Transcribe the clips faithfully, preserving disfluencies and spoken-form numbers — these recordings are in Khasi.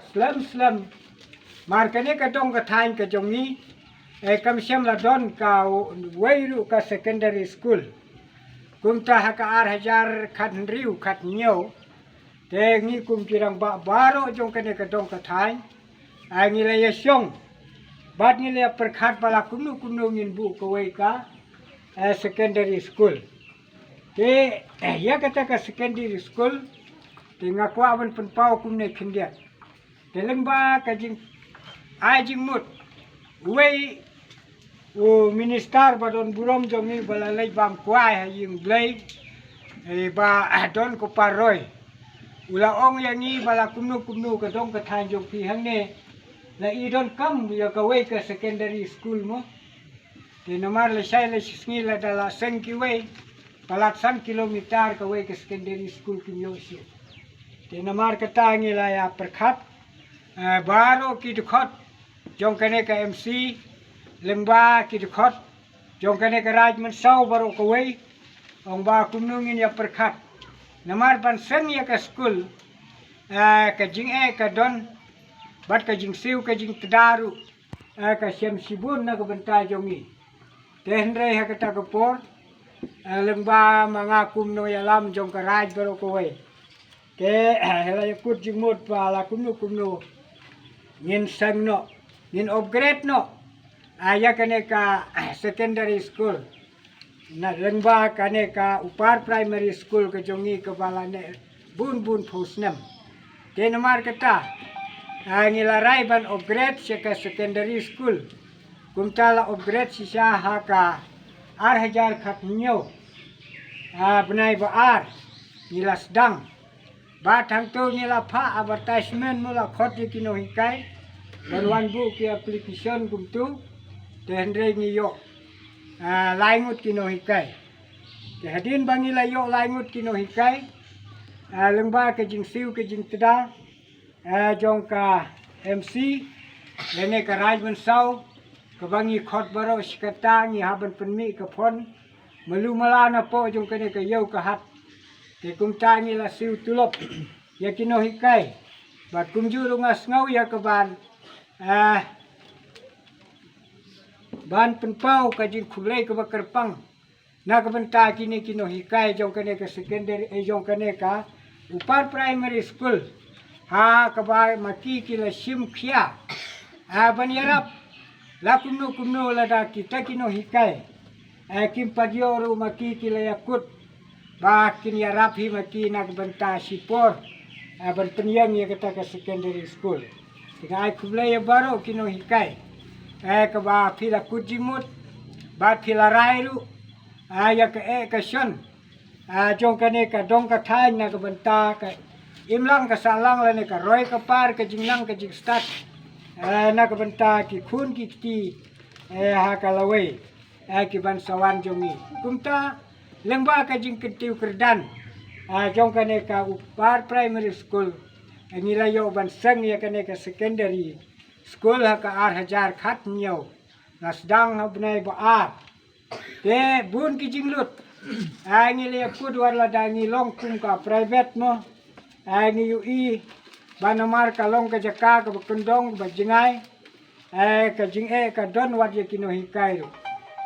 Slem slem. Mar kane ka dong ka thaiñ ka jong ngi, eh, kam shym la don kawei ruh ka secondary school. Kumta ha ka ar hajar khathynriew khathynñiew, te ngi kum ki rangbah baroh jong kane ka dong ka thaiñ, eh, ngi la ïa shong bad ngi la ïa pyrkhat ba la kumno kumno ngin buh kawei ka, eh, secondary school. Te, eh, ïa kata ka secondary school, te nga kwah ban pynpaw kumne khyndiat. Te lyngba ka jingai jingmut uwei u minister ba don burom jong ngi ba la leit bam kwai ha ïing Blei, eh, ba don ko Paroi. U la ong ïa ngi ba la kumno kumno ka dong ka thaiñ jong phi hangne, la i donkam ïa kawei ka secondary school mo. Te namar lashai lashisngi lada la seng kiwei, palat san kilometer kawei ka secondary school kim ïoh shuh. Te namar kata ngi la ïa pyrkhat, eh, baroh ki dkhot jong kane ka M C, lyngba ki dkhot jong kane ka Raid Mynsaw baroh kawei, ong ba kumno ngin ïa pyrkhat. Namar ban seng ïa ka school, eh, ka jingeh ka don bad ka jingsiew ka jingtda ruh, eh, ka shem shibun na ka bynta jong ngi. Te hynrei ha kata ka por, eh, lyngba ma nga kum nongïalam jong ka Raid baroh kawei, te, eh, la ïa kut jingmut ba la kumno kumno ngin seng noh, ngin upgrade noh, ah, ïa kane ka, eh, secondary school. Na lyngba kane ka Upper Primary School ka jong ngi kaba la neh bun bun phew snem. Te namar kata, ah, ngi la rai ban upgrade sha ka secondary school. Kumta la upgrade shisha ha ka ar hajar khathynñiew, ah, bnai ba ar, ngi la sdang. Bad hangto ngi la phah advertisement mo, la khot ïa ki nonghikai ban wan buh ki application kumto. Te hynrei ngi ïoh, ah, lai ngut ki nonghikai. Te hadien ba ngi la ïoh lai ngut ki nonghikai, ah, lyngba ka jingsiew ka jingtda, eh, jong ka M C lane ka Raid Mynsaw, kaba ngi khot baroh shi katta, ngi hap ban pynmih ka phone malu mala napoh jong kane ka ïew ka hat. Te kumta ngi la siew tulop ïa ki nonghikai. Bad kumjuh ruh nga sngew ïa ka ban, eh, ban pynpaw ka jingkhublei kaba kyrpang na ka bynta kine ki nonghikai jong kane ka secondary, eh, jong kane ka Upper Primary School, ha kaba ma ki ki la shim khia, ah, ban ïarap la kumno kumno lada kita ki nonghikai, eh, kim pat ïoh ruh ma ki ki la ïakut ba kin ïarap hi ma ki na ka bynta shipor, eh, ban pynïeng ïa kata ka secondary school. Te nga ai khublei ïa baroh ki nonghikai, eh, kaba phi la kut jingmut bad phi la rai ruh, ah, ïa ka eh ka shon, ah, jong kane ka dong ka thaiñ na ka bynta ka imlang ka sahlang lane ka roi ka par, ka jingnang ka jingstad, eh, na ka bynta ki khun ki kti, eh, ha ka lawei, eh, ki ban sa wan jong ngi. Kumta lyngba ka jingkyntiew kyrdan, ah, jong kane ka Upper Primary School, eh, ngi la ïoh ban seng ïa kane ka secondary school ha ka ar hajar khathynñiew, la sdang ha u bnai ba ar. Te bun ki jinglut, ah, ngi la ïakut wat lada ngi long kum ka private mo, ah, ngi ïohi ba namar ka long ka jaka kaba kyndong kaba jngai, eh, ka jingeh ka don wat ïa ki nonghikai ruh.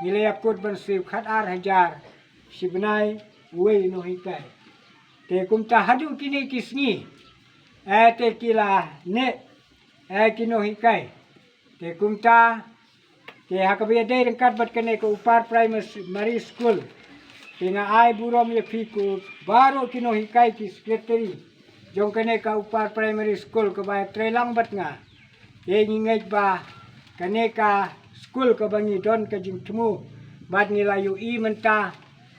Ngi la ïakut ban siew khat ar hajar shi bnai uwei u nonghikai. Te kumta haduh kine ki sngi, eh, te ki la neh, eh, ki nonghikai. Te kumta, te ha kaba ïadei ryngkat bad kane ka Upper Primary School, te nga ai burom ïa phi ko baroh ki nonghikai, ki secretary jong kane ka Upper Primary School kaba ïatrei lang bad nga. Te ngi ngeit ba kane ka school kaba ngi don ka jingthmu bad ngi la ïohi mynta,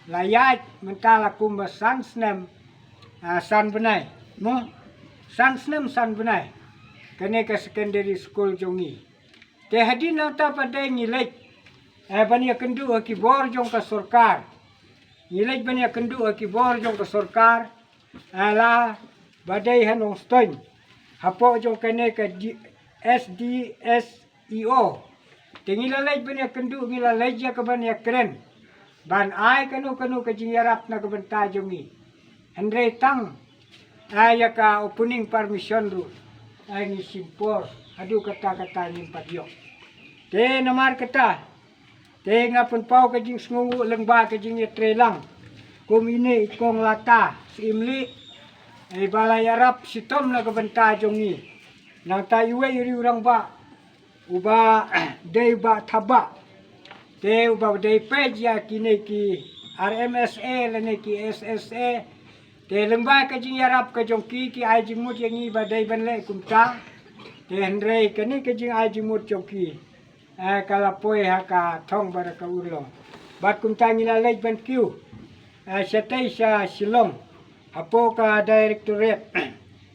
la ïaid mynta la kumba san snem, ah, san bnai mo, san snem san bnai kane ka secondary school jong ngi. Te hadien nangta pat dei ngi leit, eh, ban ïakynduh ha ki bor jong ka sorkar. Ngi leit ban ïakynduh ha ki bor jong ka sorkar, eh, la ba dei ha Nongstoiñ, hapoh jong kane ka D-, S D S E O. Te ngi la leit ban ïakynduh, ngi la leit ïa ka ban ïakren ban ai kano kano ka jingïarap na ka bynta jong ngi. Hynrei tang, ah, ïa ka opening permission ruh, Ai ngi shim por, haduh katta katta ngim pat ïoh. Te namar kata, te nga pynpaw ka jingsngewnguh lyngba ka jingïatreilang. Kum ine i kong Lata Syiemlieh, iba la ïarap shitom na ka bynta jong ngi. Nangta iwei i rangbah uba dei Bah Thabah. Te uba dei peit ïa kine ki R M S A lane ki S S A. Te lyngba ka jingïarap ka jong ki, ki ai jingmut ïa ngi ba dei ban leh kumta. Te hynrei kane ka jingai jingmut jong ki, eh, ka la poi ha ka thong bad ka urlong. Bad kumta ngi la leit ban kiew, eh, shatei sha Shillong hapoh ka directorate.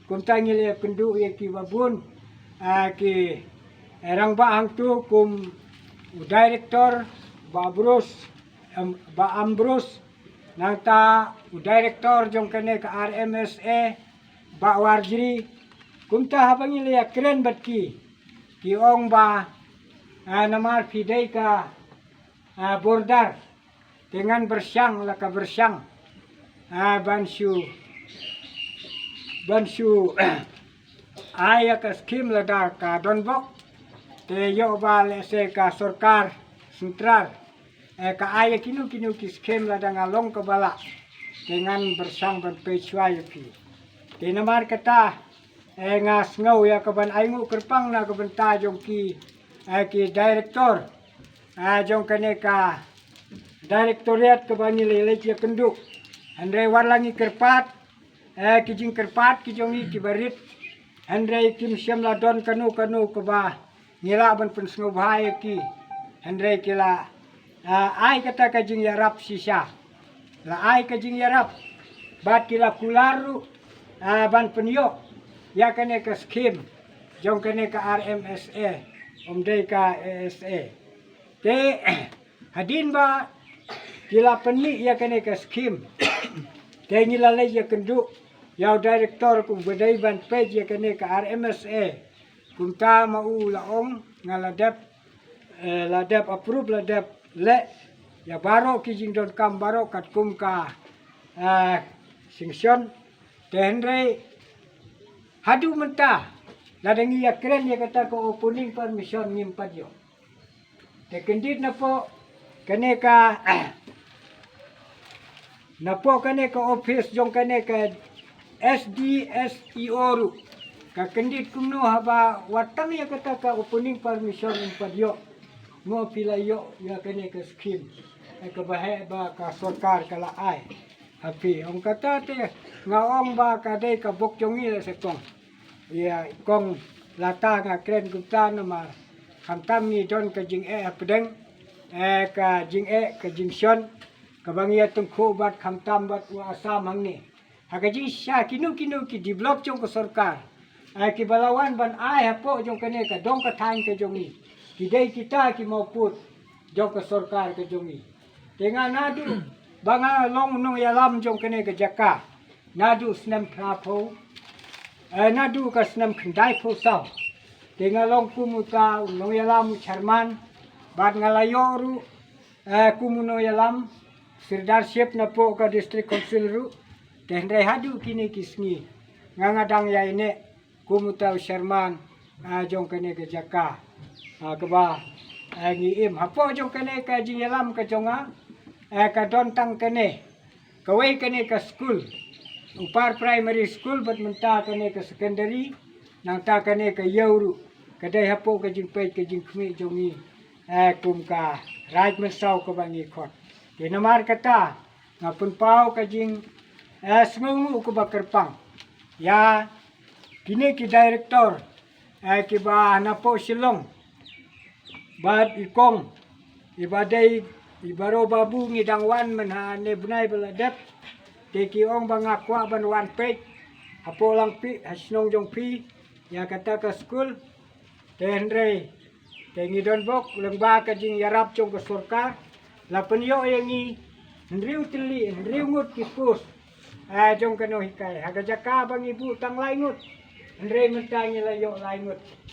Kumta ngi la ïakynduh ïa kiba bun, eh, ki, eh, rangbah hangto kum u director Bah Bruce, em, Bah Ambrose, nangta u director jong kane ka R M S A Bah Warjri. Kumta haba ngi la ïakren bad ki, ki ong ba, ah, namar phi dei ka, ah, border, te ngan byrshang la ka byrshang, ah, ban shu, ban shu ai ïa ka skim lada ka don bok. Te ïoh ba lehse ka sorkar central, eh, ka ai ïa kino kino ki skim lada nga long kaba lah, te ngan byrshang ban peit shuwa ïa phi. Te namar kata, eh, nga sngew ïa ka ban ainguh kyrpang na ka bynta jong ki, eh, ki director, eh, jong kane ka directorate kaba ngi la leit ïakynduh. Hynrei wat la ngi kyrpad, eh, ki jingkyrpad ki jong ngi kiba rit, hynrei kim shym la don kano kano kaba ngi lah ban pynsngewbha ïa ki. Hynrei ki la, ah, ai kata ka jingïarap shisha. La ai ka jingïarap bad ki la kular ruh, ah, ban pynïoh ïa kane ka skim jong kane ka R M S A, ym dei ka A S A. Te hadien ba ki la pynmih ïa kane ka skim, te ngi la leit ïakynduh ïa u director kumba dei ban peit ïa kane ka R M S A. Kumta ma u la ong nga la dep, eh, la dep approve, la dep leh ïa baroh ki jingdonkam baroh katkum ka, eh, sanction. Te hynrei haduh mynta lada ngi ïakren ïa kata ka opening permission ngim pat ïoh. Te kyndit napoh kane ka, napoh kane ka office jong kane ka S D S E O ruh, ka kyndit kumno haba wat tang ïa kata ka opening permission ym pat ïoh. Mo phi la ïoh ïa kane ka skim, eh, kaba heh ba ka sorkar ka la ai ha phi. Ong kata te nga ong ba ka dei ka bok jong ngi la se kong. Ïa kong Lata nga kren kumta namar khamtam ngi don ka jingeh hapdeng, eh, ka jingeh ka jingshon kaba ngi ïa tyngkhuh bad khamtam bad u Assam hangne. Ha ka jingshisha kino kino ki develop jong ka sorkar, eh, kiba la wan ban ai hapoh jong kane ka dong ka thaiñ ka jong ngi, ki dei kita ki mawpud jong ka sorkar ka jong ngi. Te nga naduh ba nga long nongïalam jong kane ka jaka naduh snem phra phew, eh, naduh ka snem khyndai phew saw. Te nga long kum uta u nongïalam u chairman bad nga la ïoh ruh, eh, kum u nongïalam sirdarship napoh ka district council ruh. Te hynrei haduh kine ki sngi nga nga dang ïaineh kum uta u chairman, ah, jong kane ka jaka, ah, kaba, ah, ngi im hapoh jong kane ka jingïalam ka jong nga, eh, ka don tang kane. Kawei kane ka skul, Upper Primary School, bad mynta kane ka secondary, nangta kane ka ïew ruh, ka dei hapoh ka jingpeit ka jingkhmih jong ngi, eh, kum ka Raid Mynsaw kaba ngi khot. Te namar kata nga pynpaw ka jing, eh, sngewnguh kaba kyrpang ïa kine ki director, eh, kiba napoh Shillong bad i kong iba dei i Baro Babu, ngi dang wan mynhane bnai ba la dep. Te ki ong ba nga kwah ban wan peit hapoh Langpih ha shnong jong phi ïa kata ka skul. Te hynrei te ngi don bok lyngba ka jingïarap jong ka sorkar, la pynïoh ïa ngi hynriew tylli, hynriew ngut ki post, eh, jong ka nonghikai. Ha ka jaka ba ngi buh tang lai ngut, hynrei mynta ngi la ïoh lai ngut.